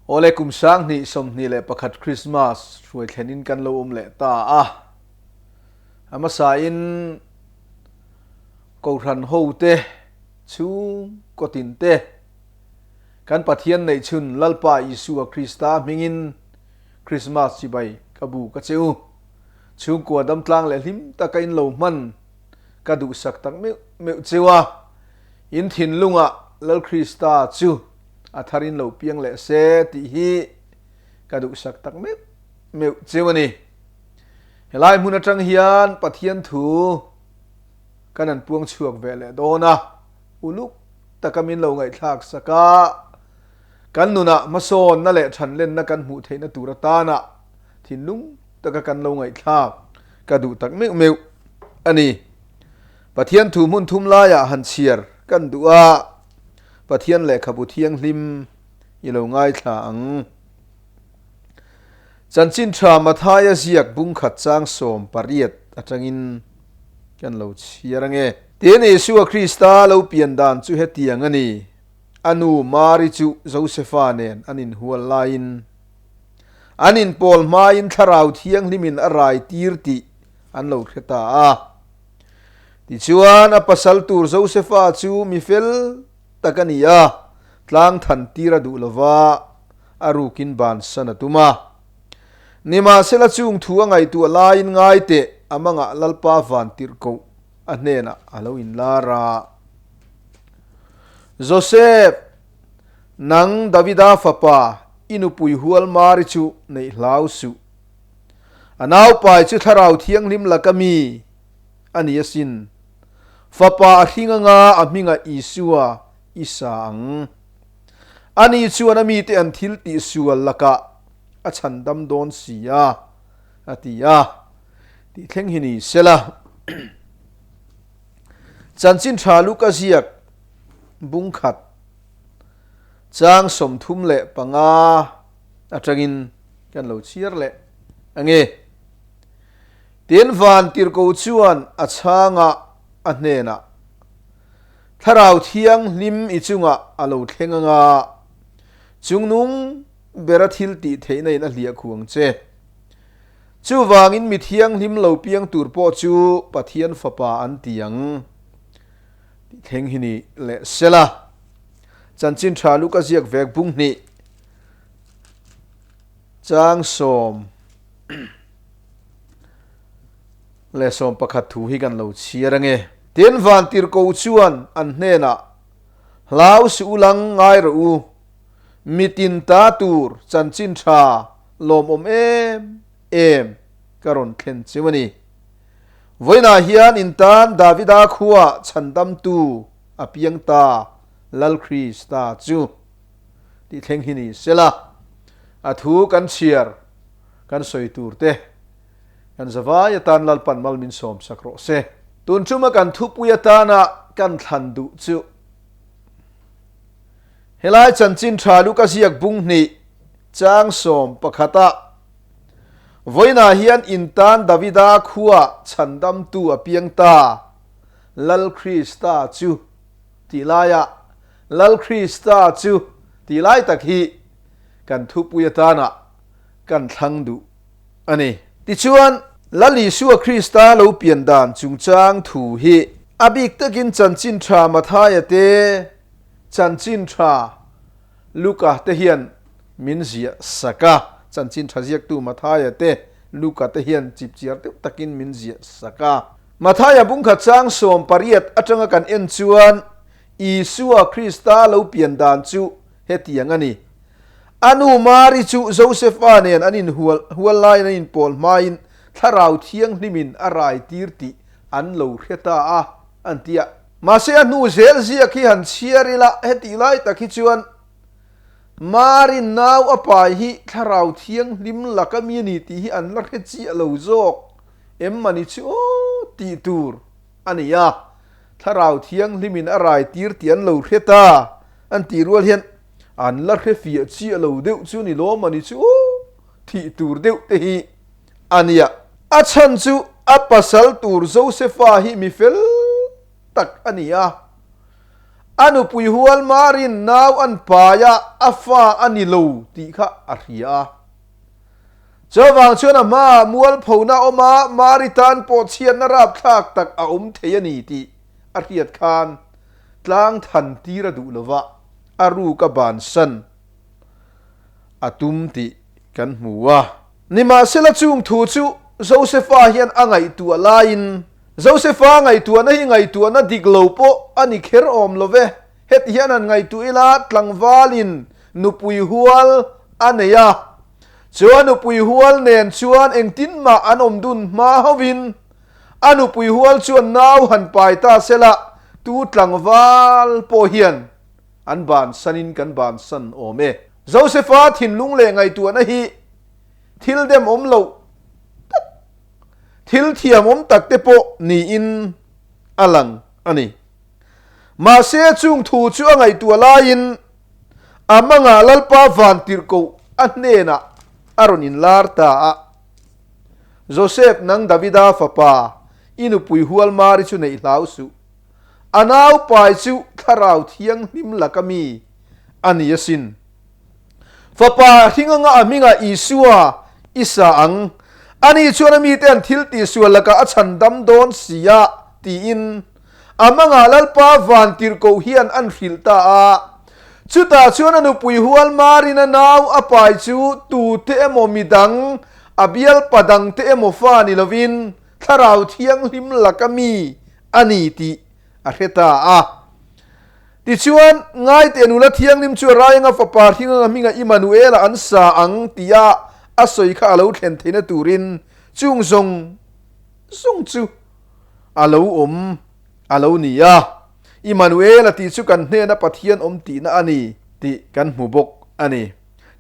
Awle kum 2021 Christmas hruai thlenin kan lo awm leh ta a. A hmasain Kohhran hote chhungkaw tinte kan Pathian neihchhun Lalpa Isua Krista hmingin Christmas chibai ka bu ka che u. Chhungkua damtlang leh hlim taka in lo hman ka duhsak tak meuh meuh cheu a. In thinlungah Lal Krista chu a thar in lo piang leh se tih hi ka duhsak tak meuh meuh cheu a ni. Helai hmun atang hian Pathian thu kan an puang chhuak ve leh dawn a, uluk taka min lo ngaihthlak sak a, kan nunah hmasawnna leh thanlenna kan hmuh theihna tur atana thinlung taka kan lo ngaihthlak ka duh tak meuh meuh a ni. Pathian thu hmun thum laiah han chhiar kan duh a, Pathian lehkhabu thianghlim i lo ngaithla ang. Chanchin tha Mathaia ziak bungkhat chang 18 atangin kan lo chhiar ange. Tin, Isua Krista lo pian dan chu hetiang a ni, A nu Mari chu Josefa nen an inhual laiin, an inpawl hmain Thlarau Thianghlimin a rai tir tih an lo hre ta a. Tichuan, a pasal tur Josefa chu mi fel tak a ni a, tlang than tir a duh lova, a rukin bansan a tum a. Nimahsela chung thu a ngaihtuah laiin ngai teh a mangah Lalpa van tirhkoh a hnenah a lo inlar a. Joseph, nang Davida fapa, i nupui hual Mari chu neih hlau suh. A naupai chu Thlarau Thianghlim laka mi a ni asin. Fapa a hring anga a hmingah Isua i sa ang. Ani chuan a mite an thil tih sual lakah a chhandam dawn si a, a ti a. Tih thleng hi ni sela. Chanchin tha Luka ziak bungkhat chang 35 atangin kan lo chhiar leh ange. Tin van tirhko chuan a chhanga a hnenah Thlarau Thianghlim i chungah a lo thleng anga, chungnung bera thil tih theihna in a hliah khuh ang che. Chuvangin mi thianghlim lo piang tur pawh chu Pathian Fapa an ti ang tih thleng hi ni leh sela. Chanchin tha Luka ziak vek bung hnih chang 11 thu hi kan lo chhiar ange. Tin, vantirhko chuan an hnenah, Hlau suh u lang ngai rawh u, mitin ta tur chanchin tha lawmawm em em ka rawn thlen cheu a ni. Vawiinah hian in tan Davida khua chhandamtu a piang ta Lal Krista chu tih thleng hi ni sela, a thu kan chhiar kan sawi tur te Kan zavai atan Lalpan mal min sawm sak rawh se. Tun chuma kan thupui atana kan thlan duh chu helai chanchin tha Luka ziak bung hnih chang 11 ah vawiinah hian in tan Davida khua chhandamtu a piang ta Lal Krista chu tih laiah Lal Krista chu tih lai tak hi kan thupui atana kan thlang duh a ni. Tichuan, Lal Isua Krista lo pian dan chungchang thu hi a bik takin Chanchin Tha Mathaia te, Chanchin Tha Luka te hian min ziah sak a. Chanchin Tha ziaktu Mathaia te, Luka te hian chipchiar deuh takin min ziah sak a. Mathaia bungkhat chang 18 atanga kan en chuan Isua Krista lo pian dan chu hetiang a ni. A nu Mari chu Josefa nen an inhual hual laiin an inpawl hmain Thlarau Thianghlimin a rai tir tih an lo hre ta a, an ti a. Mahse a hnu zel ziak hi han chhiar ila, hetih lai tak hi chuan Mari nau a pai hi Thlarau Thianghlim laka mi a ni tih hi an la hre chiah lo zawk em a ni chu aw tih tur a ni a. Thlarau Thianghlimin a rai tir tih an lo hre ta an tih rual hian an la hre fiah chiah lo deuh chu ni lawm a ni chu thih tur deuh te hi a nia. A chhan chu a pasal tur Josefa hi mi fel tak a ni a. A nupui hual Marin nau an pai a, a fa a ni lo tih kha a hria a. Chuvang chuan a hmaah mualphona a awm a, Mari tan pawh chhiatna rapthlak tak a awm thei a ni tih a hriat khan tlang than tir a duh lova, a ruk a bansan a tum tih kan hmu a. Nimahsela chung thu chu Josefa hian a ngaihtuah laiin Josefa ngaihtuahna hi ngaihtuahna dik lo pawh a ni kher awm lo ve. Heti hian han ngaihtuah ila, tlangvalin nupui hual a nei a, chu a nupui hual nen chuan engtin mah an awm dun hma hovin a nupui hual chuan nau han pai ta sela, tu tlangval pawh hian an bansanin kan bansan awm e. Josefa thinlung leh ngaihtuahna hi thil demawm loh tak. Thil thiamawm tak te pawh niin a lang a ni. Mahse chung thu chu a ngaihtuah laiin a mangah Lalpa vantirhkoh a hnenah a rawn inlar ta a, Joseph nang Davida fapa, i nupui hual Mari chu neih hlau suh. A naupai chu Thlarau Thianghlim laka mi a ni asin. Fapa hring anga a hmingah Isua i sa ang. Ani chuan a mite an thil tihsual lakah a chhan dam dawn si a, tiin a mangah Lalpa vantirhkoh hian an hrilh ta a. Chutah chuan a nupui hual Marin a nau a pai chu tute emaw midang, a bialpa dangte emaw fa ni lovin Thlarau Thianghlim laka mi a ni tih a hre ta a. Tichuan, Ngaite nula thianghlim chu a Raenga fapa Hringanga hminga Immanuela an sa ang tia a sawi kha a lo thlen theihna turin chung zawng zawng chu a lo awm a lo ni a. Immanuela tih chu kan hnena Pathian awm tihna a ni tih kan hmu bawk a ni.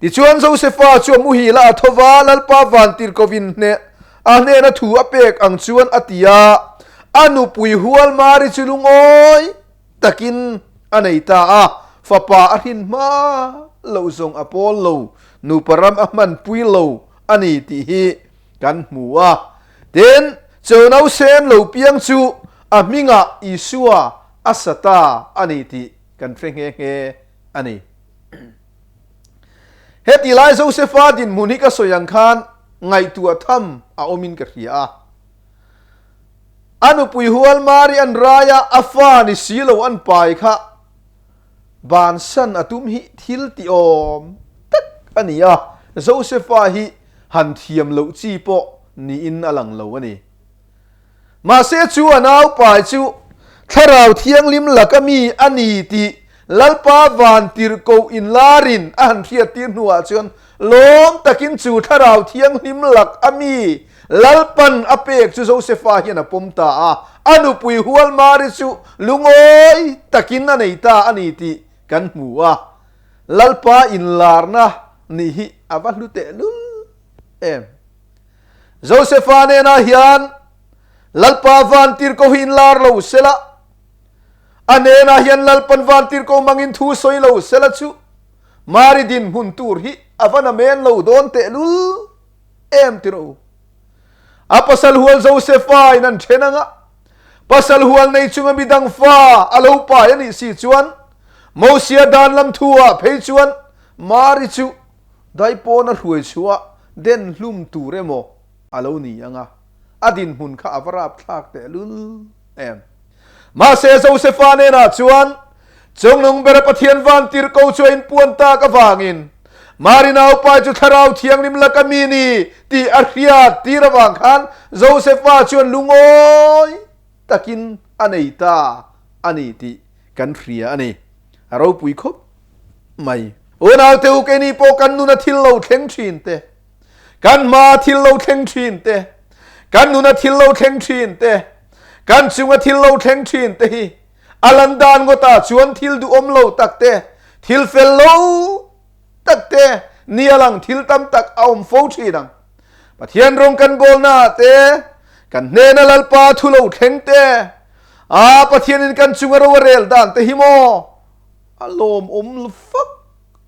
Tichuan, Josefa chu a muhil a, a tho va, Lalpa vantirhkovin hneh a hnena thu a pek ang chuan a ti a, a nupui hual Mari chu lungawi takin a nei ta a, fapa a hrin hma loh zawng a pawl lo, nupa ram a hmanpui lo a ni tih hi kan hmu a. Tin, Chonau sen lo piang chu a hmingah Isua a sa ta a ni tih kan hre nghe nghe a ni. Heti lai Josefa dinhmun hi ka sawi ang khan ngaihtuah tham a awmin ka hria a. A nupui hual Mari an rai a, a fa ni si lo an pai kha bansan a tum hi thil ti awm tak a ni a, Josefa hi han thiam loh chi pawh niin a lang lo a ni. Mahse chu a naupai chu Thlarau Thianghlim laka mi a ni tih Lalpa vantirhkoh inlarin a han hriattir hnuah chuan lawm takin chu Thlarau Thianghlim lak a mi Lalpan a pek chu Josefa hian a pawm ta a, a nupui hual Mari chu lungawi takin a nei ta a ni tih kan hmu a. Lalpa inlarna nih hi a va hlu tehlul em! Josefa nenah hian Lalpa vantirhkoh hi inlar lo sela, a nenah hian Lalpan vantirhkoh mangin thu sawi lo sela chu Mari dinhmun tur hi a va namen lo dawn tehlul em ti rawh u. A pasal hual Josefa in an then anga, pasal hual nei chunga midang fa a lo pai a nih si chuan Mosia dan lam thu ah phei chuan Mari chu daipawn a hruai chhuah den hlum tur emaw a lo ni anga, a dinhmun kha a va rapthlak tehlul em. Mahse Josefa nenah chuan Chungnung bera Pathian vantirhko chu a inpuan tak avangin Mari naupai chu Thlarau Thianghlim laka mi ni tih a hriat tir avang khan Josefa chuan lungawi takin a nei ta a ni tih kan hria a ni. A ropui khawp mai. Unaute u keini pawh kan nuna thil lo thleng thin te, kan hmaa thil lo thleng thin te, kan nuna thil lo thleng thin te, kan chunga thil lo thleng thin te hi A lan dan ngawtah chuan thil duhawm lo tak te, thil fel lo tak te, ni a lang thil tam tak a awm fo thin ang. Pathian rawng kan bawlnaah te, kan hnena Lalpa thu lo thleng te, a Pathianin kan chunga ro a rel dan te hi maw a lawmawm fak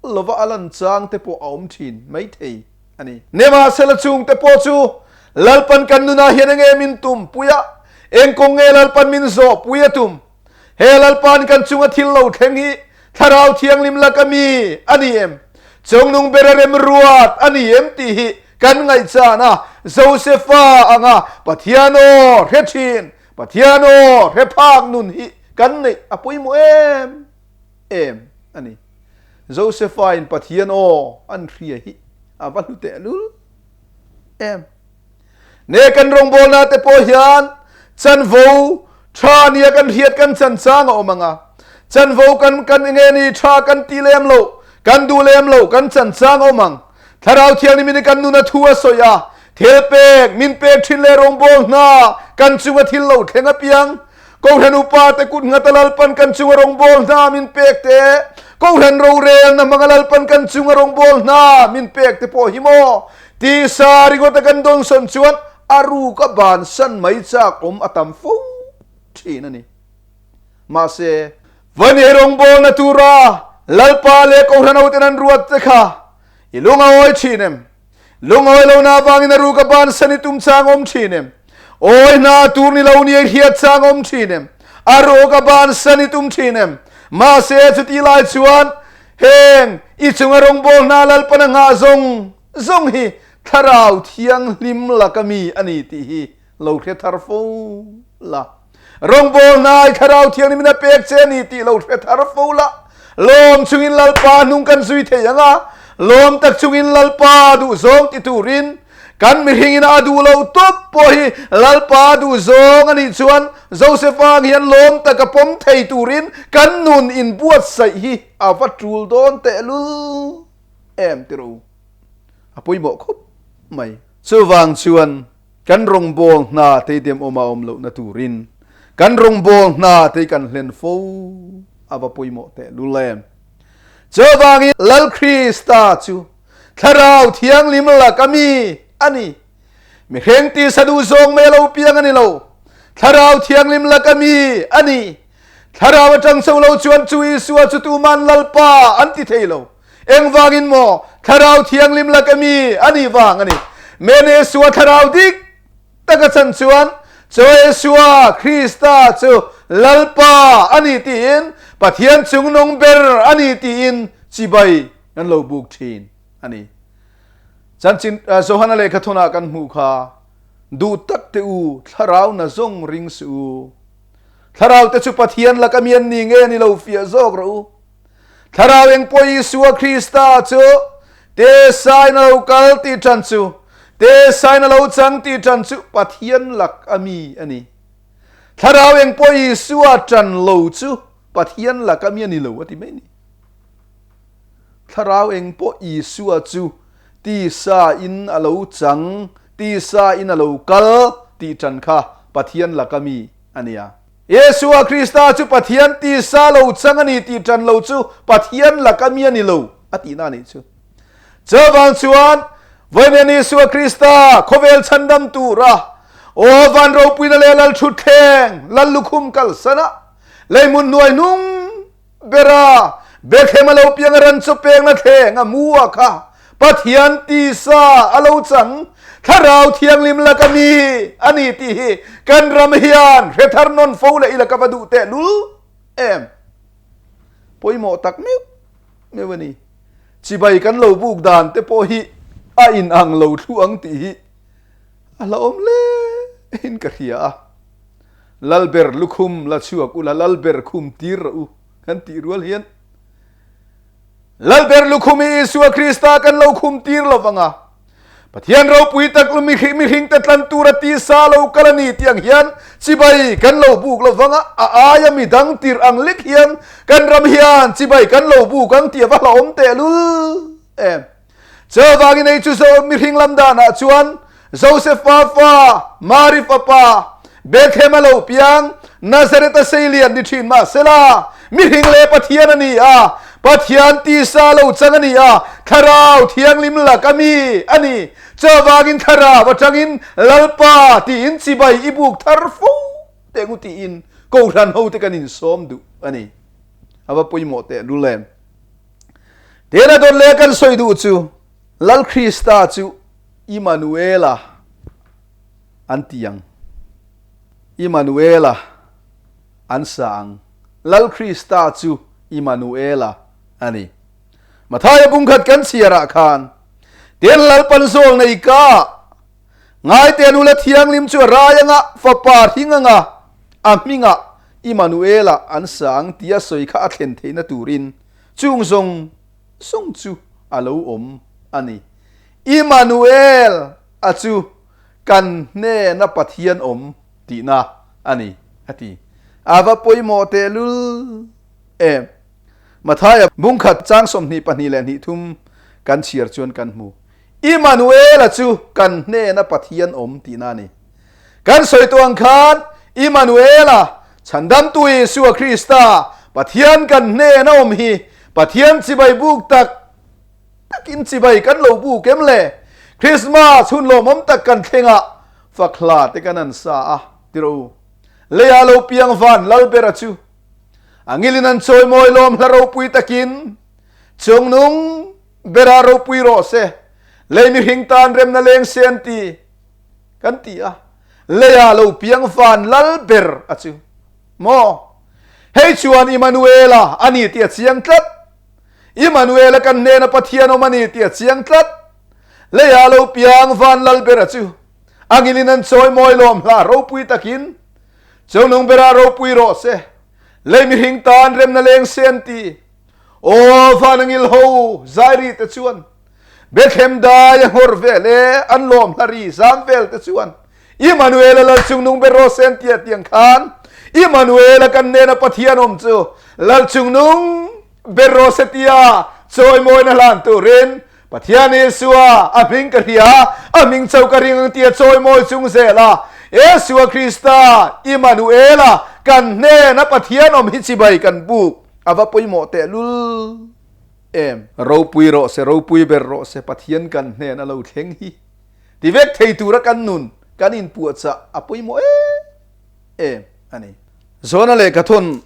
lova a lan chang te pawh a awm thin maithei a ni. Nimahsela chungte pawh chu Lalpan kan nunah hian enge min tum pui a, eng kawng nge Lalpan min zawh pui a tum? He Lalpa'n kan chunga thil lo thleng hi Thlarau Thianghlim laka mi a ni em? Chungnung bera remruat a ni em tih hi kan ngaihchan a, Josefa anga Pathian aw hre thin, Pathian aw hre phak nun hi kan neih a pawimawh em em a ni. Josefa in Pathian aw an hria hi a va hlu tehlul em. Ne kan rawngbawlna te pawh hian chanvo tha nia kan hriat kan chan chang a awm anga chanvo kan kan nge ni tha kan ti lem lo kan duh lem lo kan chan chang a awm ang thlarau thianghlim in kan nuna thu a sawi a thil pek min pek thin le rawngbawl hna kan chunga thil lo thleng apiang Kohhran upa te kut ngata Lalpan kan chunga rawngbawl hna min pek te, Kohhran rorelna hmanga Lalpan kan chunga rawngbawl hna min pek te pawh hi maw tisa ringawta kan dawnsawn chuan a ruk a bansan mai chak awm a tam fo thin a ni. Mahse, Vani rawngbawlna tura Lalpa leh Kohhran hoten an ruat te kha i lung a awi thin em? Lungawi lohna avangin a ruk a bansan i tum chang awm thin em? Awi hna tur ni lo ni a hriat chang awm thin em? A ruk a bansan i tum thin em? Mahse chuti lai chuan heng i chunga rawngbawl hna Lalpan a nghah zawng zawng hi Thlarau Thianghlim laka mi a ni tih hi lo hre thar fo la. Rawngbawl hnai Thlarau Thianghlim in a pek che ni tih lo hre thar fo la. Lawm chungin Lalpa hnung kan zui thei ang a, lawm tak chungin Lalpa duhzawng ti turin kan mihring in a duh lo tawp pawh hi Lalpa duhzawng a nih chuan Josefa ang hian lawm taka pawm thei turin kan nun inbuatsaih hi a va tul dawn tehlul em ti rawh u. A pawimawh khawp mai. Chuvang chuan Kan rawngbawl hna te dem awm a awm lohna turin kan rawngbawl hna te kan hlen fo a va pawimawh teh lul em. Chuvangin Lal Krista chu Thlarau Thianghlim laka mi a ni. Mihring tisa duh zawng mai a lo piang a ni lo. Thlarau Thianghlim laka mi a ni. Thlarau atang cho lo chuan chu Isua chu tuman Lalpa an ti thei lo. Engvangin maw Thlarau Thianghlim laka mi a nih vang a ni. Mene Isua Thlarau dik taka chan chuan chu Isua Krista chu Lalpa a ni tiin Pathian chungnung ber a ni tiin chibai kan lo buk thin a ni. Chanchin Johana lehkha thawnah kan hmuh kha duh tak te u thlarau na zawng ring suh u. Thlarau te chu Pathian laka mi an ni nge ni lo fiah zawk rawh u. Thlarau eng pawh Isua Krista chu te sain a lo kal tih ṭan chu, te sain a lo chang tih ṭan chu Pathian lak a mi a ni. Thlarau eng pawh Isua ṭan lo chu Pathian lak a mi a ni lo a ti mai ni. Thlarau eng pawh Isua chu tisa in a lo chang, tisa in a lo kal tih ṭan kha Pathian lak a mi a nia. Isua Krista chu Pathian tisa lo chang a ni tih ṭan lo chu Pathian laka mi a ni lo a tihna a nih chu. Chuvang chuan vawiin Isua Krista khawvel chhandam tura aw van ropuina leh lal ṭhutthleng lal lukhum kalsana leihmun hnuai hnung bera Bethlehem a lo piang a ran chu pekna thleng a mu a kha Pathian tisa a lo chang Thlarau Thianghlim laka mi a ni tih hi kan ram hian hre thar nawn fo leh ila ka va duh teh lul em. Pawimawh tak meuh meuh a ni. Chibai kan lo buk dan te pawh hi a inang lo thlu ang tih hi a hlauhawm hle in ka hria a. Lalber lukhum la chhuak ula Lalber khum tir rawh u kan tih rual hian Lalber lukhum hi Isua Krista kan lo khum tir lo vanga Pathian ropui tak lu mihring te tlan tura tisa lo kal a ni tih ang hian chibai kan lo buk lo vanga a aia mi dang tir ang lek hian kan ram hian chibai kan lo buk ang tih a va hlauhawm tehlul em. Chuvangin ei chu zo mihring lam danah chuan Joseph fa fa, Mari fapa, Bethlehem a lo piang, Nazareth a seilian ni thin mahsela, mihring leh Pathian a ni a, Pathian tisa lo chang a ni a, Thlarau Thianghlim lak a mi a ni. Chuvangin Thlarau atangin Lalpa tiin chibai i buk thar fo teh ngu tiin Kohhran hote kan insawm duh a ni. A va pawimawh teh lul em. Tena dawt leh kan sawi duh chu Lal Krista chu Immanuela an ti ang. Immanuela an sa ang. Lal Krista chu Immanuela a ni. Mathaia bungkhat kan chhiarah khan, Tin Lalpan zawl nei ka ngaite nula thianghlim chu a rai anga fapa hring anga a hmingah Immanuela an sa ang tia sawi kha a thlen theihna turin chung zawng zawng chu a lo awm a ni. Immanuel a chu kan hnena Pathian awm tihna a ni, a ti. A va pawimawh tehlul em! Mathaia bungkhat chang 22 leh hnih thum kan chhiar chuan kan hmu. Immanuela chu kan hnena Pathian awm tihna a ni. Kan sawi tawh ang khan Immanuela, Chhandamtu Isua Krista, Pathian kan hnena awm hi Pathian chibai buk tak takin chibai kan lo buk em le? Krismas hun lawmawm tak kan thleng a, fak hla te kan an sa a, ti rawh u. Leiah lo piang van Lalbera chu a ngilin an chawimawi lawm hla ropui takin chungnung bera ropui rawh se, lei mihring tan remna leng se an ti kan ti a, leiah lo piang van Lalber a chu maw? Hei chuan Immanuela a ni tih a chiang tlat. Immanuela kan hnena Pathian awm a ni tih a chiang tlat. Leiah lo piang van Lalbera chu a ngilin an chawimawi lawm hla ropui takin chungnung bera ropui rawh se, lei mihring tan remna leng se an ti. Aw van a ngil ho zairi te chuan Bethlehem dai a nghawr vel e an lawm hla ri zam vel te chuan Immanuela lal chungnung ber rawh se an ti a tiang khan Immanuela kan nena Pathian awm chu lal chungnung ber rawh se tia chawimawina hlan turin Pathian Isua a hming ka hria, a hming chauh ka ring ang tia chawimawi chung zela Isua Krista Immanuela kan hnena Pathian awm hi chibai kan buk a va pawimawh tehlul em. Ropui rawh se, ropui ber rawh se, Pathian kan hnen a lo thleng hi ti vek thei tura kan nun kan inpuahchah a pawimawh em em a ni. Zawna lehkhathawn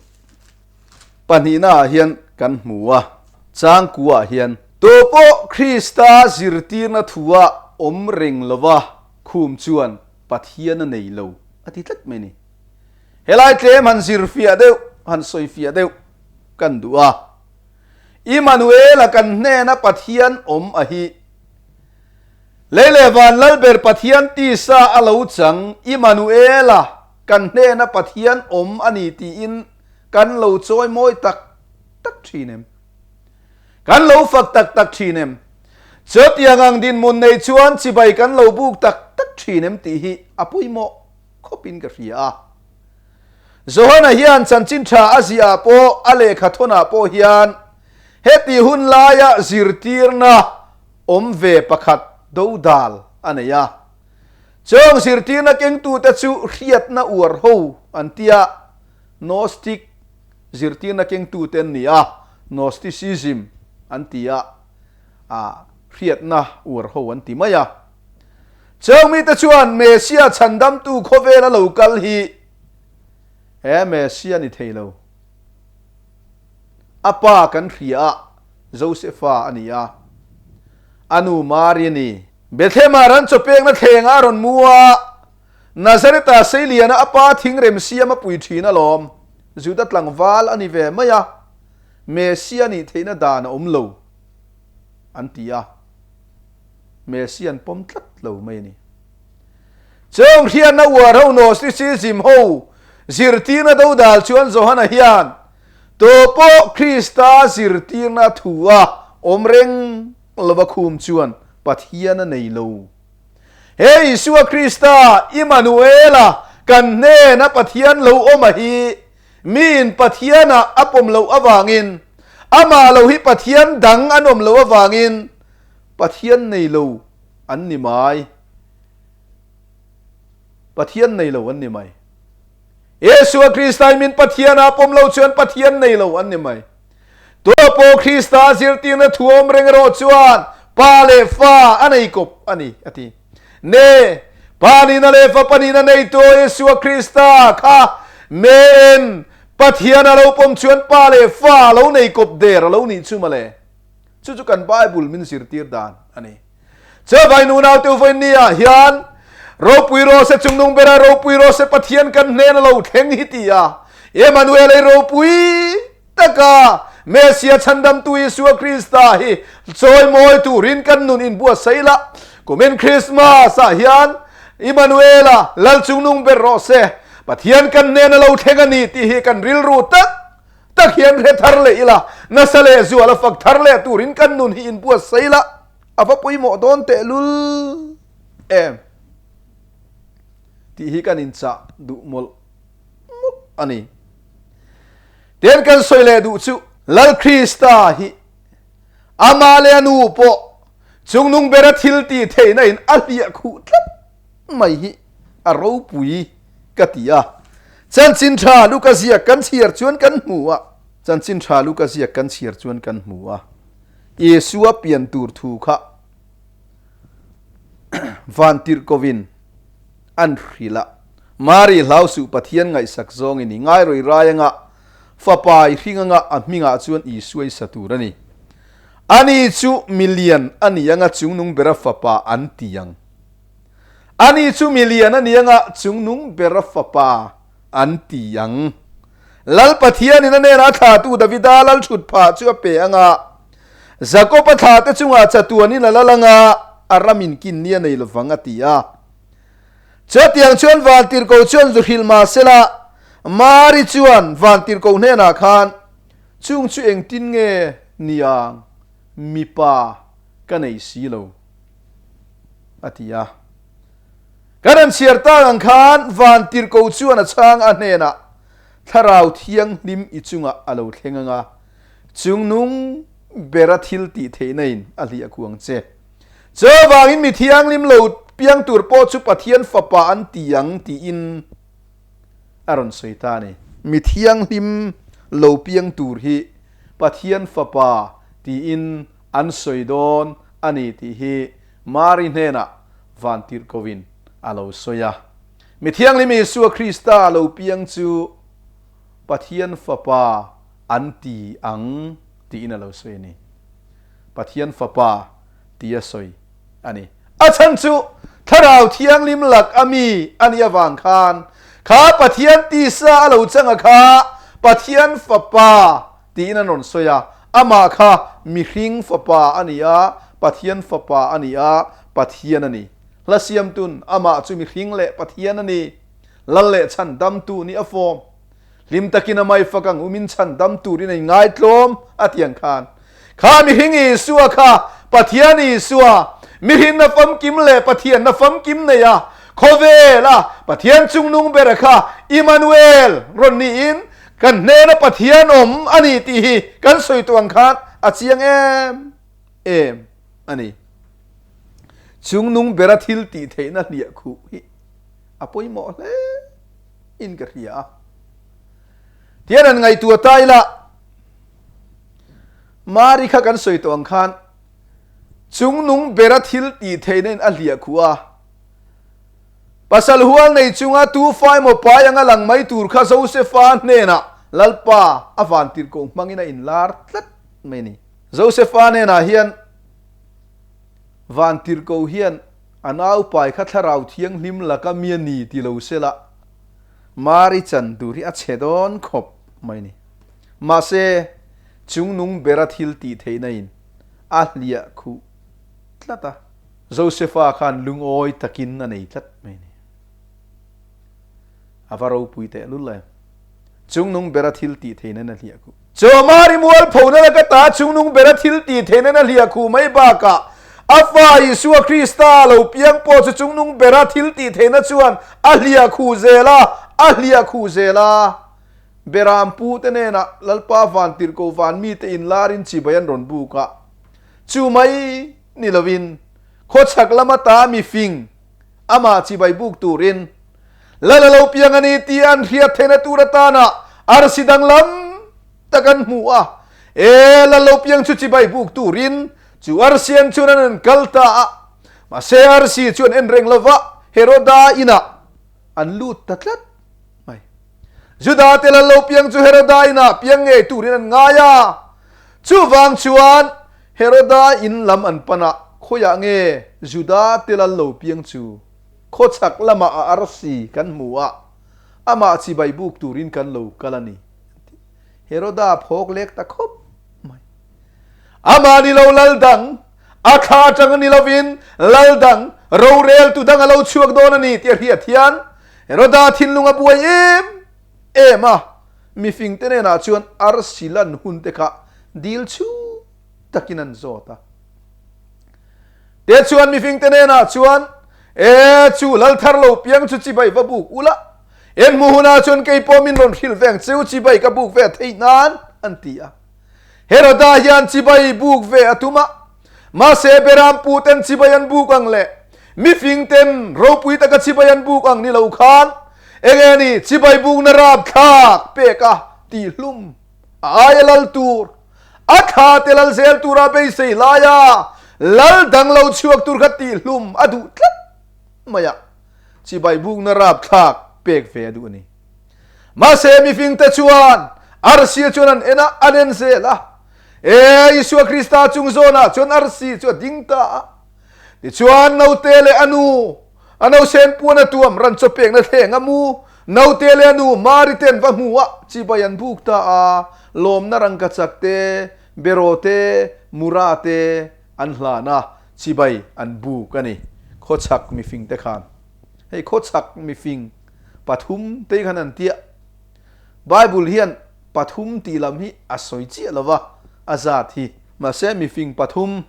pahnihna ah hian kan hmu a, changkua ah hian. Tu pawh Krista zirtirna thua awm reng lova khum chuan Pathian a nei lo a ti tlat mai a ni. Helai tlem han zirfiah deuh, han sawifiah deuh kan duh a. Immanuela kan hnena Pathian awm a hi. Lei leh van Lalber Pathian tisa a lo chang Immanuela kan hnena Pathian awm a ni tiin kan lo chawi mawi tak tak thin em? Kan lo fak tak tak thin em? Chutiang ang dinhmun nei chuan chibai kan lo buk tak tak thin em tih hi a pawimawh khawpin ka hria a. Johana hian chanchin tha a ziah ah pawh a lehkha thawnah pawh hian heti hun laia zirtirna awm ve pakhat dodal a nei a. Chung zirtirna kengtute chu hriatna uar ho an ti a, Gnostic zirtirna kengtute an ni a, Gnosticism an ti a, ah hriatna uar ho an ti mai a. Chung mite chuan Messia chhandamtu khawvela lo kal hi he Messia ni thei lo. A pa kan hria a, Josefa a ni a, a nu Mari a ni. Bethlehemah ran chawpekna thlengah a rawn mu a, Nazareth-ah Seiliana a pa thingrem siam a pui thin alawm. Juda tlangval a ni ve mai a, Messia nih theihna dan a awm lo, an ti a. Messia an pawm tlat lo mai a ni. Chung hriatna uar ho Gnosticism ho zirtirna dodal chuan Johana hian tu pawh Krista zirtirna thu a awm reng lova khum chuan Pathian a nei lo. He Isua Krista, Immanuela, kan hnena Pathian lo awm a hi miin Pathianah a pawm loh avangin, amah lo hi Pathian dang an awm loh avangin Pathian nei lo an ni mai. Pathian nei lo an ni mai. Isua Krista hi min Pathianah pawm lo chuan Pathian nei lo an ni mai. Tuapaw Krista zirtirna thu awm reng erawh chuan Pa leh Fa a nei kawp a ni, a ti. Ne, Pa nihna leh Fapa nihna neitu Isua Krista kha men Pathian a lo pawm chuan Pa leh Fa a lo nei kawp der a lo nih chu mawle. Chu chu kan Bible min zirtir dan a ni. Chuvai nunau te vawiin ni ah hian ropui rawh se chungnung bera ropui rawh se Pathian kan hnen a lo thleng hi ti a. Emmanuel ei ropui taka Messia chhandamtu Isua Krista hi chawimawi turin kan nun inbuatsaih la. Kumin Christmas ah hian Emmanuela Lal chungnung ber rawh se, Pathian kan hnena lo thleng a ni tih hi kan rilru tak tak hian hre thar leh ila, nasa leh zual a fak thar leh turin kan nun hi inbuatsaih la, a va pawimawh dawn tehlul em tih hi kan inchah duh mawlh mawlh a ni. Tian kan sawi leh duh chu Lal Krista hi amah leh a nu pawh chungnung bera thil tih theihna in a hliah khuh tlat mai hi a ropui ka ti a. Chanchin tha Luka ziak kan chhiar chuan kan hmu a. Chanchin tha Luka ziak kan chhiar chuan kan hmu a. Isua pian tur thu kha vantirhkovin an hrilh a. Mari hlau suh Pathian ngaihsak zawng i ni. Ngairui rai anga fapa i hring anga a hmingah chuan Isua i sa tur a ni. Ani chu milian a ni anga chungnung bera fapa an ti ang. Ani chu milian a ni anga chungnung bera fapa an ti ang. Lal Pathianin a hnenah a thlahtu Davida lal thut phah chu a pe anga Jakob-a thlahte chungah chatuanin a lal anga a ramin kin ni a nei lovang a ti a. Chutiang chuan vantirhkoh chuan zu hrilh mah sela, Mari chuan vantirhkoh hnenah khan, Chung chu engtin nge niang, mipa ka nei si lo, a ti a. Kan han chhiar tak ang khan vantirhkoh chuan a chhang a hnenah, Thlarau Thianghlim i chungah a lo thleng ang a, chungnung bera thil tih theihna in a hliah kuang che. Chuvangin mi thianghlim lo piang tur pawh chu Pathian Fapa an ti ang tiin a rawn sawi ta a ni. Mi thianghlim lo piang tur hi Pathian Fapa tiin an sawi dawn a ni tih hi Mari hnenah vantirhkohin a lo sawi a. Mi thianghlim Isua Krista lo piang chu Pathian Fapa an ti ang tiin a lo sawi a ni. Pathian Fapa tia sawi a ni. A chhan chu Thlarau Thianghlim lak a mi a nih avang khan kha Pathian tisa a lo chang a kha Pathian Fapa tiin an rawn sawi a, amah kha mihring Fapa a ni a, Pathian Fapa a ni a, Pathian a ni. Hla siamtun amah chu mihring leh Pathian a ni. Lal leh chhan damtu nih a fawm. Hlim takin a mai fak ang umin chhan dam turin a inngaitlawm a ti ang khan. Kha mihring Isua kha Pathian Isua, mihrinna famkim leh Pathianna famkim nei a, khawvel a Pathian chungnung bera kha Immanuel rawn niin kan hnena Pathian awm a ni tih hi kan sawi tawh ang khan a chiang em em a ni. Chungnung bera thil tih theihna hliah khuh hi a pawimawh hle. in ka hria a. Tian an ngaihtuah ta ila, Mari kha kan sawi tawh ang khan chungnung bera thil tih theihna in a hliah khuh a. Pasal hual nei chunga tu fa emaw pai anga lang mai tur kha Josefa hnenah Lalpa a vantirhkoh hmangin a inlar tlat mai a ni. Josefa hnenah hian vantirhkoh hian A naupai kha Thlarau Thianghlim laka mi a ni ti lo se la, Mari chan tur hi a chhe dawn khawp mai ni. Mahse, chungnung bera thil tih theihna in a hliah khuh tlat a. Josefa khan lungawi takin a nei tlat mai ni. A va ropui teh lul em. Chungnung bera thil tih theihna in a hliah khuh. Chaw Mari mualphona laka ta chungnung bera thil tih theihna in a hliah khuh mai bakah a fa Isua Krista lo piang pawh chu chungnung bera thil tih theihna chuan a hliah khuh zel a, a hliah khuh zel a. Beram pute hnenah Lalpa vantirhkoh van mite inlarin chibai an rawn buk a. Chu mai ni lovin khawchhak lama ta mifing amah chibai buk turin Lal a lo piang a ni tih an hriat theihna tur atana arsi danglam tak an hmu a. E, lal lo piang chu chibai buk turin chu arsi an chuan an an kal ta a. Mahse arsi chu an en reng lova, Heroda inah an lut ta tlat mai. Juda te lal lo piang chu Heroda inah piang ngei turin an ngai a. Chuvang chuan Heroda in lam an pan a, khawiah nge Juda te lal lo piang chu? Khawchhak lamah a arsi kan hmu a, Amah chibai buk turin kan lo kal a ni, an ti. Heroda phawk lek ta khawp mai. Amah ni lo lal dang, a thla atang ni lovin lal dang, roreltu dang a lo chhuak dawn a ni tih a hriat hian Heroda thinlung a buai em em a, mifingte hnenah chuan arsi lan hunte kha dil chhut takin an zawt a. Te chuan mifingte hnenah chuan, E, chu lal thar lo piang chu chibai va buk ula, en hmu hunah chuan kei pawh min rawn hrilh veng cheu chibai ka buk ve theih nan, an ti a. Heroda hian chibai buk ve a tum a, mahse Beram pu ten chibai an buk ang leh mifing ten ropui taka chibai an buk ang ni lo khan enge ni chibai bukna rapthlak pek a tihlum a aia lal tur A thla te lal zel tura beisei laia lal dang lo chhuak tur kha tihhlum a duh tlat mai a, chibai bukna rapthlak pek ve a duh a ni. Mahse mifingte chuan arsi chuan an en a, an en zel a. E, Isua Krista chung zawnah chuan arsi chu a ding ta a. Tichuan naute leh a nu, a nausen puan a tuam ran chaw pekna thleng a mu, naute leh a nu Mari ten va hmu a, chibai an buk ta a, lawmna rangkachak te, beraw te, mura te an hlan a, chibai an buk a ni. Khawchhak mifing te khan hei khawchhak mifing pathum te khan an tiah. Bible hian pathum tih lam hi a sawi chiah lo va, a zat hi. Mahse mifing pathum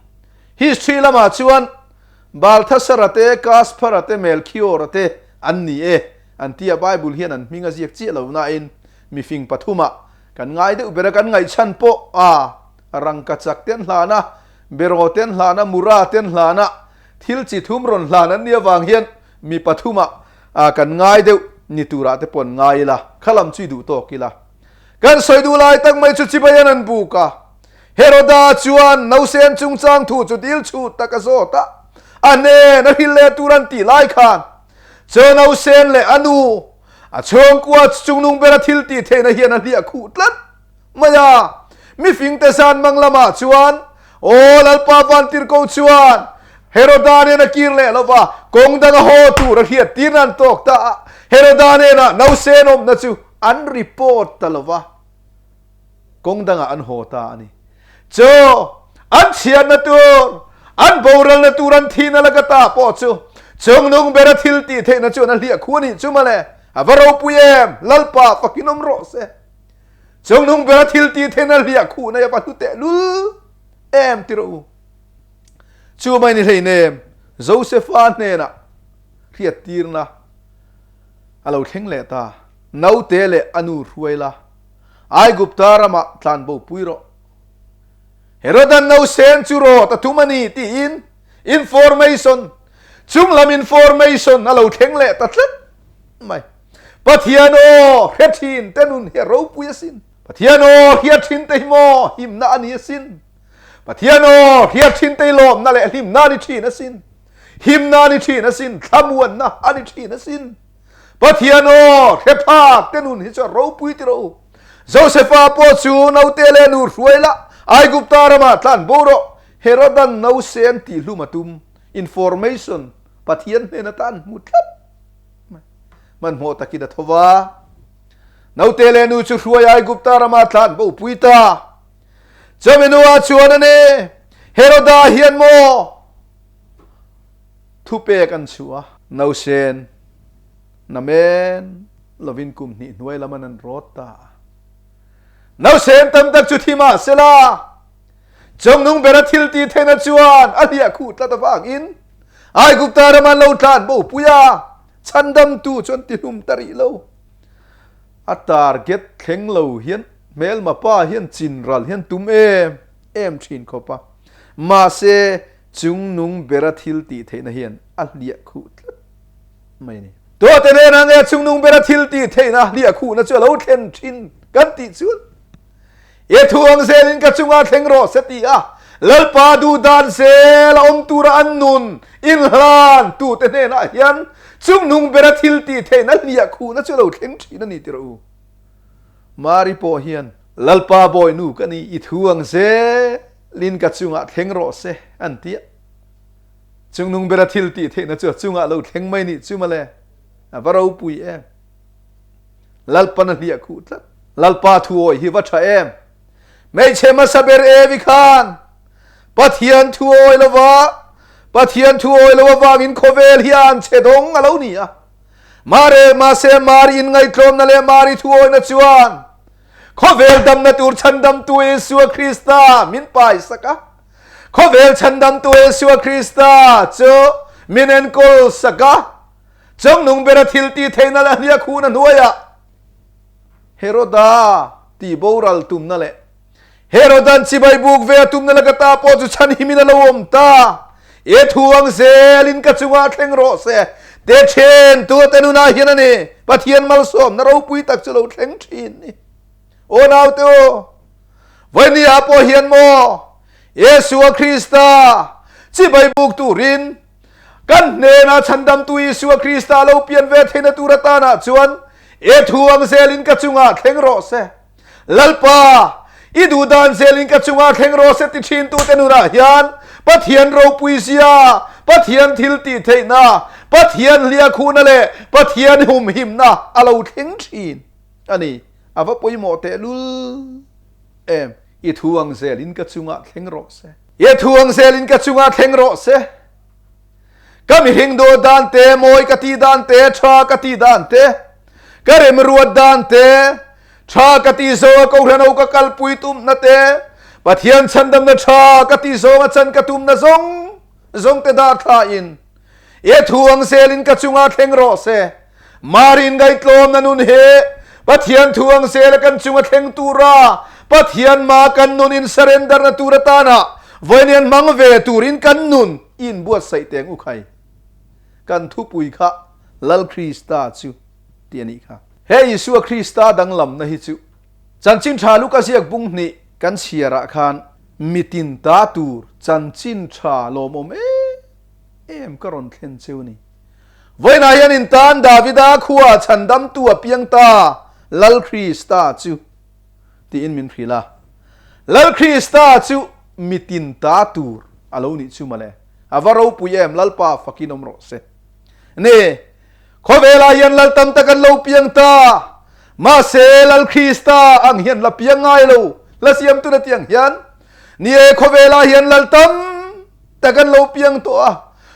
History lamah chuan Balthasara te, Kaspara te, Melchiora te an ni e an ti a, Bible hian an hming a ziak chiah lo nain mifing pathumah kan ngai deuh ber a, kan ngaihchhan pawh a rangkachak te an hlan a, beraw te an hlan a, mura te an hlan a, thil chi thum rawn hlan an nih avang hian mi pathumah kan ngai deuh ni turah te pawh an ngai ila, kha lam chu i duh tawk ila. Kan sawi duh lai tak mai chu chibai an an buk a. Heroda chuan nausen chungchang thu chu dil chhut tak a zawt a, a hnen a hrilh leh tur an tih lai khan chu nausen leh a nu a chhungkua chungnung bera thil tih theihna hian a hliah khuh tlat mai a. Mifingte zan mang lamah chuan Aw Lalpa Vantirhko chuan Heroda nen a kir leh lova, kawng dang a haw tur a hriat tirna an tawk ta a. Heroda nena nausen awmna chu an report ta lova, kawng dangah an haw ta a ni. Chu an chhiatna tur, an boralna tur an thihna laka ta pawh chu chungnung bera thil tih theihna chuan a hliah khu a nih chu mawle. A va ropui em! Lalpa fakin awm rawh se. Chungnung bera thil tih theihna hliah khuhna hi a va hlu tehlul em ti rawh u. Chu mai ni hleinem Josefa hnenah hriattirna a lo thleng leh ta. Naute leh a nu hruai la, Aigupta ramah tlanbo pui rawh. Herodan nausen chu rawt a tum a ni tiin information, chunglam information a lo thleng leh ta tlat mai. Pathian aw hre thin te nun hi a ropui asin. Pathian aw hria thin te hi maw himna a ni asin. Pathian aw hria thin te hi lawmna leh hlimna a ni thin asin. Himna a ni thin asin, thlamuanna a ni thin asin. Pathian aw hre phak te nun hi chu a ropui ti rawh u. Josefa pawh chu naute leh nu hruai la, Aigupta ramah tlan bo rawh. Herodan nausen tihhlum a tum. Information Pathian hnen atan hmu tlat. Hmanhmawh takin a tho va. Naute leh nu chu hruai Aigupta ramah tlan bo pui ta. Chumi nuah chuan a ni, Heroda hian maw thupek an chhuah a. Nausen namen lovin kum hnih hnuai lam an an rawt ta a. Nausen tam tak chu thi mah sela, chungnung bera thil ti theihna chuan a hliah khuh tlat avangin Aigupta ram an lo tlan bo pui a, chhandamtu chuan tihlum ta rih lo. A target thleng lo hian hmelma pa hian chinral hian tum em em thin khawp a, mahse chungnung bera thil tih theihna hian a hliah khuh tlat mai a ni. Tuahte nena nge chungnung bera thil tih theihna hliah khuhna chu a lo thlen thin kan tih chuan I thu ang zelin ka chungah thleng rawh se ti a, Lalpa duh dan zel a awm tura an nun inhlan tute hnenah hian chungnung bera thil tih theihna hliah khuhna chu a lo thleng thin a ni ti rawh u. Mari pawh hian, Lalpa bawinu ka ni, i thu ang zelin ka chungah thleng rawh se, an ti a. Chungnung bera thil tih theihna chu a chungah lo thleng mai nih chu mawle, a va ropui em! Lalpan a hliah khuh tlat. Lalpa thuawi hi va tha em. Hmeichhe hmasa ber Evi khan Pathian thuawi lova Pathian thuawi lo avangin khawvel hian chhe dawng a lo ni a. Mare mahse Mari inngaihtlawmna leh Mari thuawina chuan khawvel damna tur chhandamtu Isua Krista min paisak a. Khawvel chhandamtu Isua Krista chu min enkawl sak a. Chungnung bera thil ti theihna leh hliak hun a hnuaiah Heroda tih boral tumna leh Herodan chibai buk ve a tumna laka ta pawh chu chhanhimin a lo awm ta. E thu ang zelin ka chungah thleng rawh se. Te then tu te nunah hian a ni Pathian malsawmna ropui tak chu lo thleng thin ni. Aw naute aw, vawinia ah pawh hian maw Yesua Krista chibai buk turin Kan hnenah chhandamtu Isua Krista lo pian ve theihna tur atanah chuan e thu ang zelin ka chungah thleng rawh se. Lalpa, i duhdan zelin ka chungah thleng rawh se ti ṭhintute nunah hian Pathian ropui zia, Pathian thil tih theihna, Pathian hliahkhuhna leh Pathian humhimna a lo thleng ṭhin a ni. A va pawimawh tehlul em! I thu ang zelin ka chungah thleng rawh se. I thu ang zelin ka chungah thleng rawh se. Ka mihring dawt dan te, mawi ka ti dan te, tha ka ti dan te, ka remruat dan te, tha ka ti zawnga kohhran ho ka kalpui tumna te, Pathian chhandamna tha ka ti zawnga chan ka tumna zawng zawng te dar thla in I thu ang zelin ka chungah thleng rawh se. Marin ngaihtlawmna nun hi Pathian thu ang zela kan chunga thleng tura Pathian ma kan nun in surrender na tur atana vawiin hmang ve turin kan nun in buatsaih teng u khai. Kan thupui kha Lal Krista chu ti a nih kha. He Isua Krista danglamna hi chu Chanchin Tha Luka ziak bung hnih kan chhiarah khan mitin ta tur chanchin tha lawmawm em em ka rawn thlen cheu ni. Vawiinah hian in tan Davida khua chhandamtu a piang ta, Lal Krista chu, tiin min hrilh a. Lal Krista chu mitin ta tur a lo nih chu mawle. A va ropui em, Lalpa fakin awm rawh se. Ni, khawvelah hian Lal tam tak an lo piang ta, mahse Lal Krista ang hian la piang ngai lo, la siamtu na tiang hian. Ni e, khawvelah hian Lal tam tak an lo piang tawh a,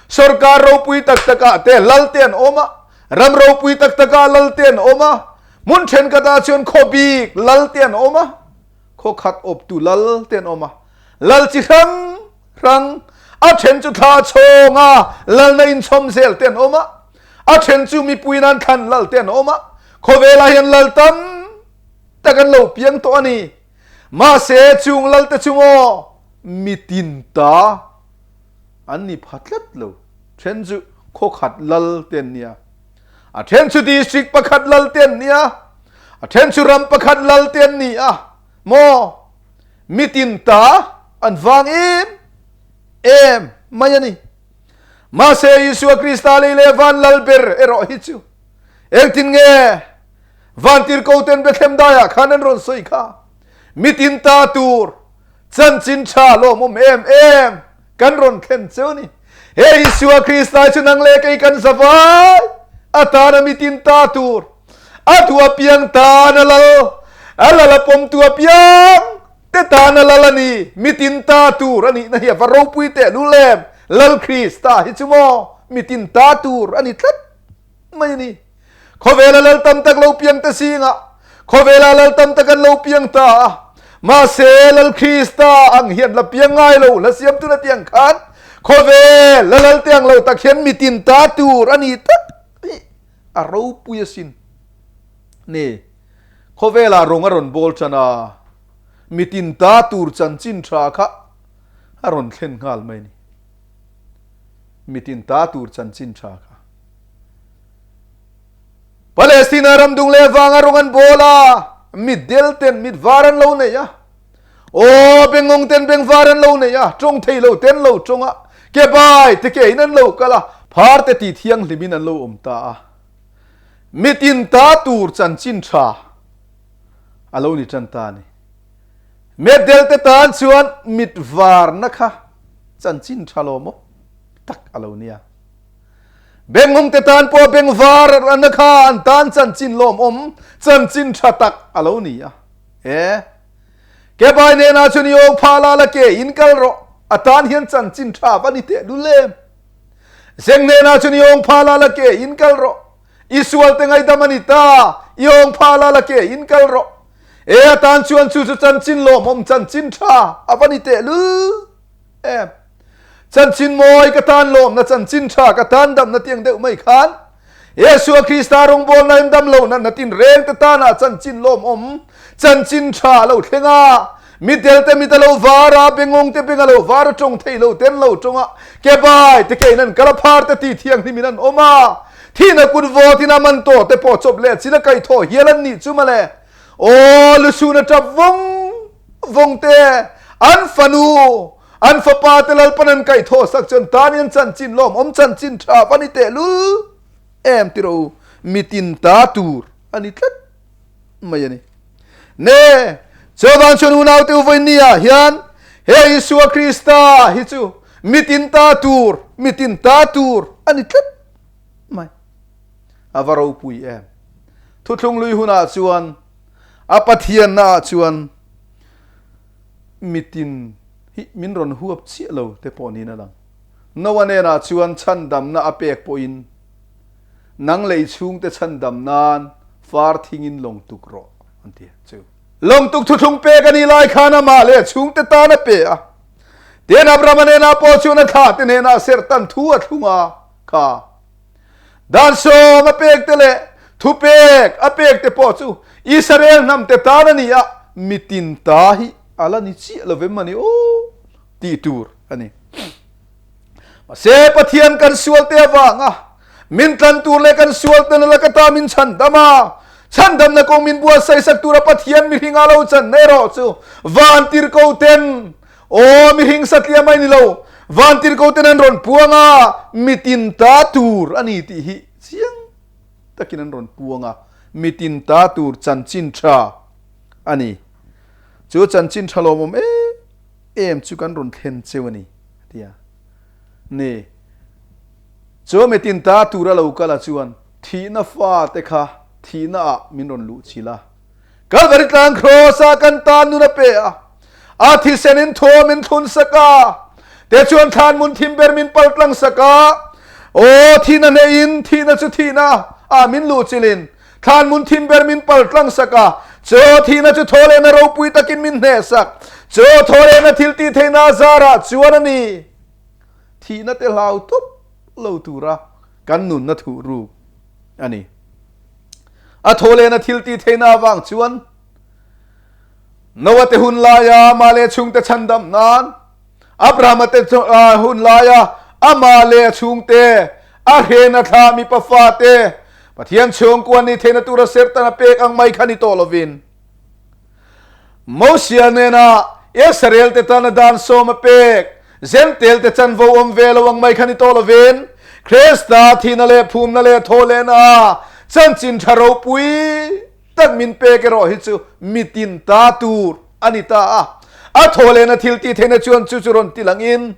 Sorkar ropui tak takah te lal te an awm a, ram ropui tak takah lal te an awm a, hmun thenkhatah chuan khaw bik lal te an awm a, khaw khat awptu lal te an awm a. Lal chi hrang hrang, a then chu thla chhawnga lalna inchhawm zel te an awm a, a then chu mipui nan thlan lal te an awm a. Khawvelah hian lal tam tak an lo piang tawh a ni. Mahse chung lal te chu maw mitin ta an ni pha tlat lo. Then chu khaw khat lal te an nia. A then chu district pakhat lal te an nia. A then chu ram pakhat lal te an ni a. Maw mitin ta an vang em em mai a ni. Mahse Isua Krista lei leh van lal ber erawh hi chu engtin nge vantirhko ten Bethlehem daiah khan an rawn sawi kha mitin ta tur Chanchin tha lawmawm em em kan rawn thlen cheu ni. He Isua Krista chu nang leh kei kan zavai atana mitin ta tur a tu apiang tan a lal a lal a pawm tu apiang te tan a lal a ni mitin ta tur a nih na hi a va ropui teh lul em Lal Krista hi chu maw mitin ta tur a ni tlat mai a ni. Khawvela lal tam tak lo piang te zingah khawvela lal tam tak an lo piang ta a. Mahse Lal Krista ang hian la piang ngai lo, la siam tuna tiang khan khawvel la lal te ang lo tak hian mitin ta tur a ni tak hi a ropui asin. Ni, khawvela rawng a rawn bawl tan a, mitin ta tur chanchin tha kha a rawn thlen nghal mai ni. Mitin ta tur chanchin tha kha. Palestina ram dung leh vanga rawng an bawl a, mit del ten mit var an lo nei a, aw bengawng ten beng var an lo nei a, tawng thei lo ten lo tawng a, ke bai te ke in an lo kal a, phar te ti thianghlim in an lo awm ta a. Mit in ta tur chanchin tha a lo ni tan ta a ni. Met del te tan chuan mit varna kha chanchin tha lo maw tak a lo nia. Bengngawng te tan pawh bengvar na kha an tan chanchin lawmawm, chanchin tha tak a lo ni a. E. Kebai hnenah chuan i awk phah la la ke in kal rawh, a tan hian chanchin tha va ni teh lul em? Zeng hnenah chuan i awng phah la la ke in kal rawh, i sual te ngaidam a ni ta, i awng phah la la ke in kal rawh. E a tan chuan chu chu chanchin lawmawm, chanchin tha a va ni teh lul em? Chanchin mawi ka tan lawmna, chanchin tha ka tan damna tiang deuh mai khan Yeshua Krista rawngbawlna in dam lo natna tin reng te tana chanchin lawmawm, chanchin tha a lo thleng a. Mitel te mit a lo var a, bengawng te beng a lo var a, tawng thei lo ten lo tawng a, ke bai te ke in an kal a, phar te ti thianghlim in an awm a, thihna kut vawt in a man tawh te pawh chawp leh chin a kaih thawh hial an nih chu mawle. Aw lusun a tap vawng vawng te, an fanu, an fapa te Lalpan an kaih thawh sak chuan tan hian chanchin lawmawm, chanchin tha va ni teh lul em ti rawh u, mitin ta tur a ni tlat mai a ni. Ne, chuvang chuan unaute u vawi ni ah hian he Isua Krista hi chu mitin ta tur, mitin ta tur a ni tlat mai. A va ropui em. Thuthlung lui hunah chuan a Pathianna ah chuan mitin hi min rawn huap chiah lo te pawh niin a lang. Noah hnenah chuan chhandamna a pek pawhin nang lei chhungte chhandam nan far thingin lawng tuk rawh an ti a chu. Lawng tuk thuthlung pek a nih lai khan amah leh a chhungte tan a pe a. Tin Abrahama hnenah pawh chuan a thlahte hnenah serhtan thu a thlung a kha. Dan sawm a pek te leh thupek a pek te pawh chu Israel hnam te tan a ni a, mitin ta hi a la ni chiah lo vem a ni aw tih tur a ni. Mahse Pathian kan sual te avanga min tlan tur leh kan sual te nala ka ta min chhandam a, chhandamna kawng min buatsaih sak tura Pathian mihring a lo chan na erawh chu vantirhko ten Aw mihring satliah mai ni lo, vantirhko ten an rawn puang a, mitin ta tur a ni tih hi chiang takin an rawn puang a, mitin ta tur chanchin tha a ni. Chu chanchin tha lawmawm em em chu kan rawn thlen cheu a ni, a ti a. Ni, chu mitin ta tur a lo kal a chuan thihna fate kha thihna ah min rawn luh chilh a. Kalvari tlang kraws ah kan tan nun a pe a, a thisen in thaw min thlun sak a, te chuan thlan mun thim ber min pal tlang sak a, aw thihna hneh in thihna chu thihna ah min luh chilh in thlan mun thim ber min pal tlang sak a, chaw thihna chu thaw lehna ropui takin min hneh sak, chaw thaw lehna thil tih theihna zarah chuan a ni thihna te hlau tawp lo tura kan nunna thuh ruk a ni. A thaw lehna thil tih theihna avang chuan Noah te hun laia amah leh chhungte chhandam nan, Abrahama te hun laia amah leh a chhungte, a hrena thla mipa fate, Pathian chhungkua ni theihna tura serhtan a pek ang mai kha ni tawh lovin, Mosia nena Israel te tana dan sawm a pek, Zentel te chanvo awm ve lo ang mai kha ni tawh lovin, Krista thihna leh phumna leh thawhlehna chanchin tha ropui tak min pek erawh hi chu mitin ta tur a ni ta a. A thawhlehna thil tih theihna chuan chu chu rawn ti langin,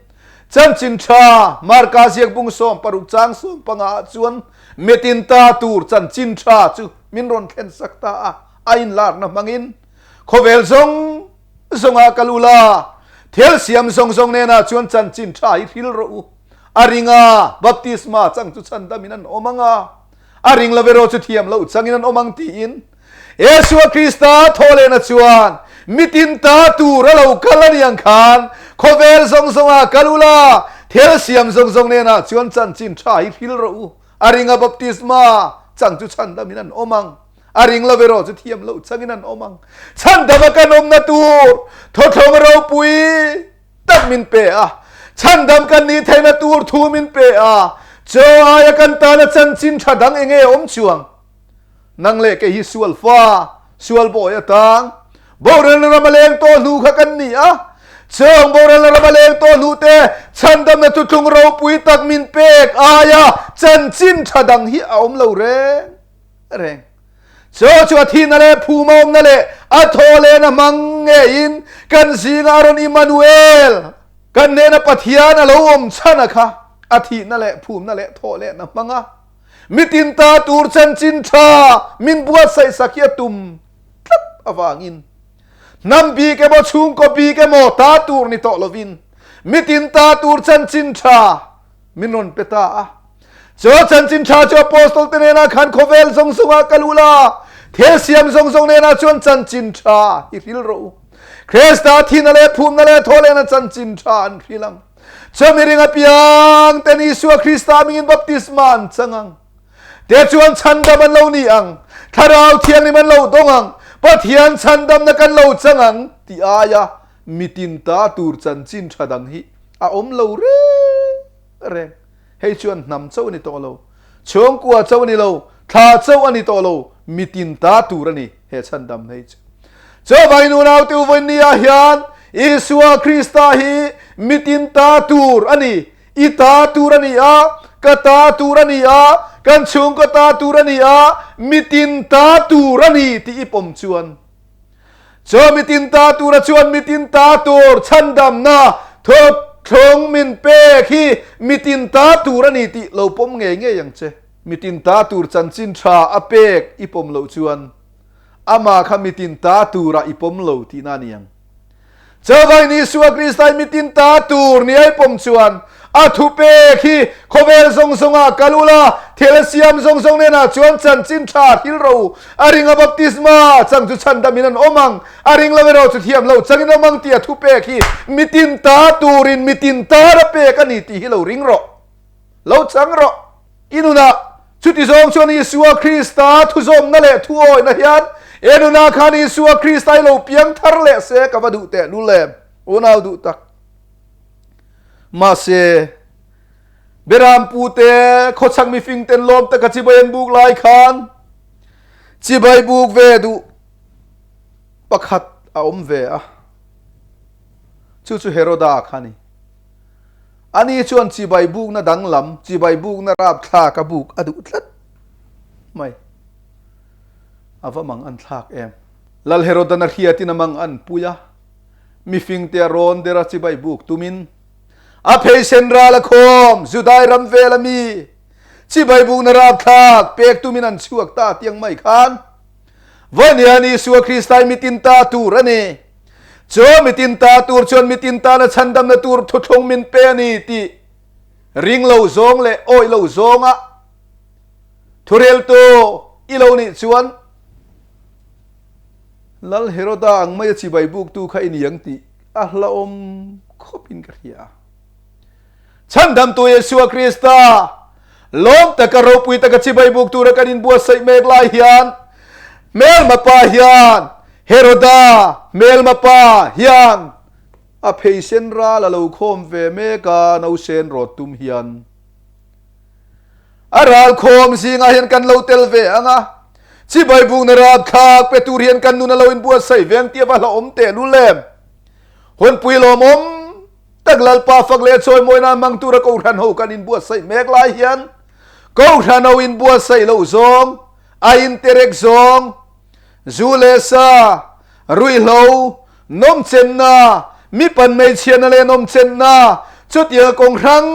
chanchin tha Marka ziak bung 16 chang 15 ah chuan mitin ta tur chanchin tha chu min rawn thlen sak ta a. A inlarna hmangin khawvel zawng zawngah kal ula, thil siam zawng zawng nenah chuan chanchin tha hi hril rawh u. A ringa baptisma chang chu chhandamin an awm ang a, a ring lo erawh chu thiam loh changin an awm ang tiin Isua Krista thawhlehna chuan mitin ta tur a lo kal a ni ang khan khawvel zawng zawngah kal ula, thil siam zawng zawng nenah chuan chanchin tha hi hril rawh u. A ringa baptisma chang chu chhandamin an awm ang. A ring lo erawh chu thiam loh changin an awm ang. Chhandama kan awmna tur thawthlawng ropui tak min pe a. Chhandam kan nih theihna tur thu min pe a. Chaw aia kan tana chanchin tha dang enge awm chuang? Nang leh kei hi sual fa, sual bawi atang, boralna ram a leng tawh hnu kha kan ni a. Chawng boralna ram a leng tawh hnu te chhandamna thuthlung ropui tak min pek aia chanchin tha dang hi a awm lo reng. reng. Chaw chu a thihna leh phum a awmna leh a thaw lehna hmang ngeiin kan zingah a rawn Immanuel, kan hnena Pathian a lo awm chhan a kha. A thihna leh phumna leh thawh lehna hmanga mitin ta tur chanchin tha min buatsaih sak hi a tum tlat avangin hnam bik emaw chhungkaw bik emaw ta tur ni tawh lovin mitin ta tur chanchin tha min rawn pe ta a. Chu chanchin tha chu apostol te nena khan khawvel zawng zawngah kal ula, thil siam zawng zawng nena chuan chanchin tha hi hril rawh u. Krista thihna leh phumna leh thawhlehna chanchin tha an hril ang. Chumi ring apiang ten Isua Krista mingin baptisma an chang ang. Te chuan chhandam an lo ni ang, Thlarau Thianghlim an lo dawng ang, Pathian chhandamna kan lo chang ang tih aia mitin ta tur chanchin tha dang hi a awm lo reng reng. Hei chuan hnam chauh a ni tawh lo, chhungkua chauh a ni lo, thla chauh a ni tawh lo, mitin ta tur a ni he chhandam hei chu. Chuvangin unaute u vawiin ah hian Isua Krista hi mitin ta tur a ni, i ta tur a ni a, ka ta tur a ni a, kan chhungkaw ta tur a ni a, mitin ta tur a ni tih i pawm chuan Chu mitin ta tura chuan mitin ta tur chhandamna thuthlung min pek hi mitin ta tur a ni tih lo pawm ngei ngei ang che. Mitin ta tur chanchin tha a pek i pawm loh chuan amah kha mitin ta turah i pawm lo tihna a ni ang. Chuvangin Isua Krista hi mitin ta tur ni ai pawm chuan a thupek hi khawvel zawng zawngah kal ula, thil a siam zawng zawng nenah chuan chanchin tha hril rawh u. A ringa baptisma chang chu chhandamin an awm ang, a ring lo erawh chu thiam lo changin awm ang tih a thupek hi mitin ta turin mitin tar a pek a ni tih hi lo ring rawh, lo chang rawh. I nunah chuti zawng chuan Isua Krista thuzawmna leh thuawihna hian e nunah khan Isua Krista hi lo piang thar leh se ka va duh teh lul em, unau duh tak. Mahse, Beram pute khawchhak mifing ten lawm taka chibai an buk lai khan chibai buk ve duh pakhat a awm ve a, chu chu Heroda kha a ni. Ani chuan chibai bukna danglam, chibai bukna rapthlak a buk a duh tlat mai. A va mang an thlak em. Lal Herodan a hriatin a mang an pui a, mifingte a rawn der a chibai buk tumin a pheisen ral a khawm, Judai ram vel a mi chibai bukna rapthlak pek tumin an chhuak ta tiang mai khan Vawiin Isua Krista hi mitin ta tur a ni. Chu mitin ta tur chuan mitin tana chhandamna tur thuthlung min pe a ni tih ring lo zawng leh awih lo zawnga thureltu i lo nih chuan Lal Heroda ang maia chibai buktu kha i ni ang tih a hlauhawm khawpin ka hria. Chhandamtu Isua Krista, lawm taka ropui taka chibai buk tura kan inbuatsaih mek lai hian hmelma pa hian Heroda hmelma pa hian a pheisen ral a lo khawm ve mek a, nausen rawt tum hian a ral khawm zingah hian kan lo tel ve ang a, chibai bukna rapthlak pe tur hian kan nun a lo inbuatsaih ve ang tih a va hlauhawm tehlul em? Hunpui lawmawm Tak Lalpa fak leh chawimawina hmang tura Kohhran ho kan inbuatsaih mek lai hian Kohhran ho inbuatsaih loh zawng, a interek zawng, zu leh sa, ruihhlo, nawmchenna, mipan hmeichhiatna leh nawmchenna, chutianga kawng hrang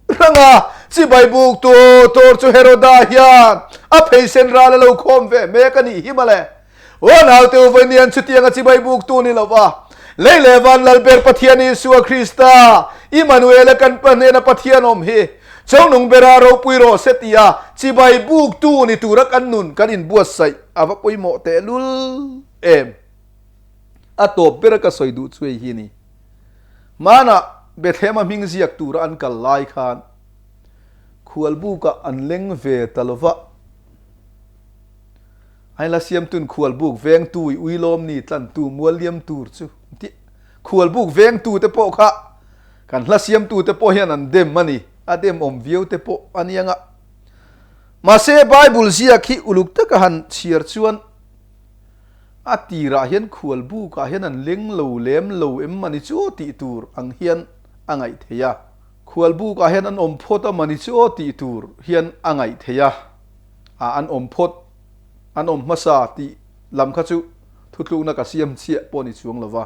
hranga chibai buk tur tur chu Heroda hian a pheisen ral a lo khawm ve mek a nih hi mawle. Aw naute u vawiin chutianga chibai buktu ni lova, lei leh van Lalber Pathian Isua Krista, Immanuela kan pa hnena Pathian awm hi, Chongnung bera ropui rawh se tia chibai buktu ni tura kan nun kan inbuatsaih a va pawimawh tehlul em. A tawp bera ka sawi duh chu hei hi a ni. Hmanah Bethlehem-a hming ziak tura an kal lai khan khualbukah an leng ve ta lova. Ai la siamtun khualbuk vengtu i uilawm ni tlantu mual liam tur chu ti khualbuk vengtu te pawh kha kan hla siamtu te pawh hian an dem a ni a dem awm viau te pawh a ni anga mahse Bible ziak hi uluk taka han chhiar chuan a tirah hian khualbukah hian an leng lo lem lo em a ni chu tih tur ang hian a ngaih theih a khualbukah hian an awm phawt a mani chu tih tur hian a ngaih theih a a an awm phawt an awm hmasa tih lam kha chu thutlukna ka siam chiah pawh ni chuang lova.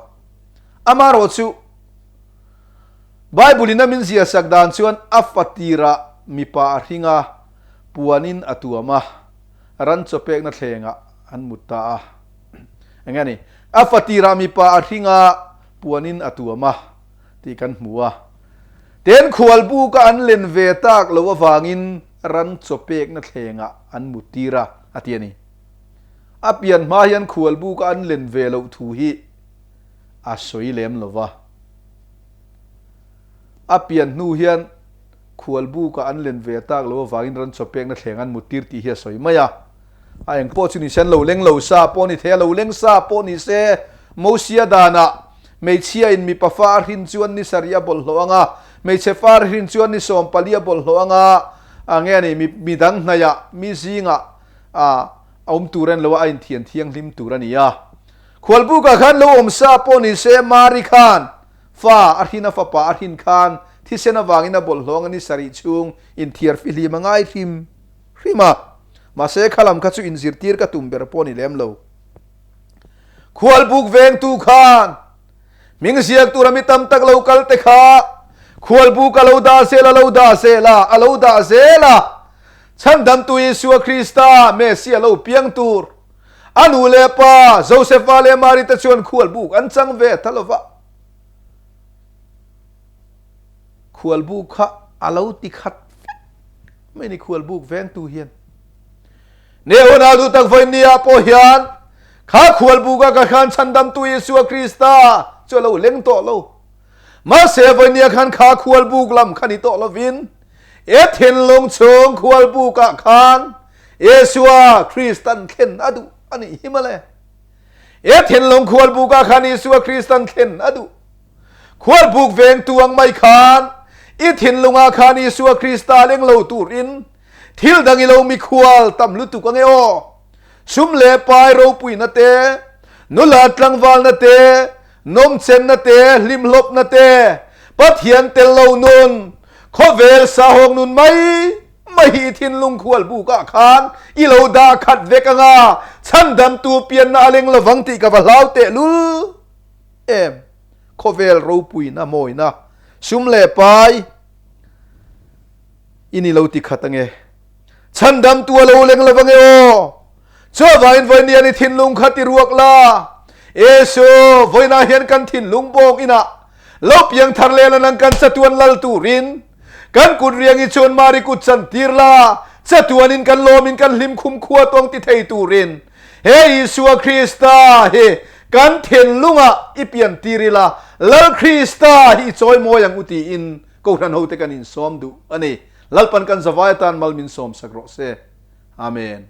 Amaherawhchu. Bible in a min ziahsak dan chuan a fatirah mipa a hring a, puanin a tuam a, ran chawpekna thlengah an mut ta a. Eng nge ni? A fatirah mipa a hring a, puanin a tuam a tih kan hmu a. Ten khualbuka an len ve tak lo avangin ran chawpekna thlengah an mut tir a, a ti a ni. A pian hma hian khualbuka an len ve loh thu hi a sawi lem lo va. A pian hnu hian khualbuka an len ve tak lo avangin ran chawpekna thleng an mut tir tih hi a sawi mai a. A eng pawh chu ni se, an lo leng lo sa pawh ni thei a, lo leng sa pawh ni se, Mosia danah hmeichhia in mipa fa a hrin chuan ni sarih a bawlhhlawh ang a, hmeichhe fa a hrin chuan ni 14 a bawlhhlawh ang a, a nge ni, mi dang hnaihah, mi zingah a awm tur a ni lo a, a inthian thianghlim tur a ni a. Khualbukah khan lo awm sa pawh ni se, Mari khan fa a hrin a fapa a hrin khan thisen avangin a bawlhhlawh ang a ni sarih chhung inthiar fihlim a ngai hrim hrim a. Mahse kha lam kha chu inzirtir ka tum ber pawh a ni lem lo. Khualbuk vengtu khan hming ziak tura mi tam tak lo kal te kha khualbuk a lo dah zel a lo dah zel a, a lo dah zel a. Chhandamtu Isua Krista, Messia lo piang tur a nu leh pa Josefa leh Mari te chuan khualbuk an chang ve ta lo va. Khualbuk kha a lo ti khat vek mai ni khualbuk vengtu hian. Ne unau duh tak vawiin ni ah pawh hian kha khualbuk ah ka khan chhandamtu Isua Krista chu a lo leng tawh lo. Mahse vawiin ni ah khan kha khualbuk lam kha ni tawh lovin e thinlung chung khualbuk ah khan Isua Kristan thlen a duh a nih hi mawle. E thinlung khualbuk ah khan Isua Kristan thlen a duh. Khualbuk vengtu ang mai khan i thinlung ah khan Isua Krista leng lo turin thil dang i lo mikhual tam lutuk ange aw. Sum le pai ropuina te, nula tlangvalna te, nawmchenna te, hlimhlawpna te, Pathian tel lo nun, khawvel sahawng nun mai mai hi i thinlung khualbuk ah khan i lo dah khat vek anga chhandamtu pianna a leng lovang tih ka va hlau tehlul em. Khawvel ropuina mawina, sum le pai i ni lo ti khat ange. Chhandamtu a lo leng lo ange aw. Chuvangin vawiin i thinlung kha ti ruak la. Jesu, vawiinah hian kan thinlung bawng inah lo piang thar leh la nang kan chatuan lal turin kan kut riang i chuan Mari kut chan tir la chatuanin kan lawmin kan hlim khum khua tawng ti thei turin he Isua Krista hi kan thinlungah i pian tir ila Lal Krista hi i chawimawi ang u tiin Kohhran hote kan insawm duh a ni. Lalpan kan zavai atan mal min sawmsak rawh se. Amen.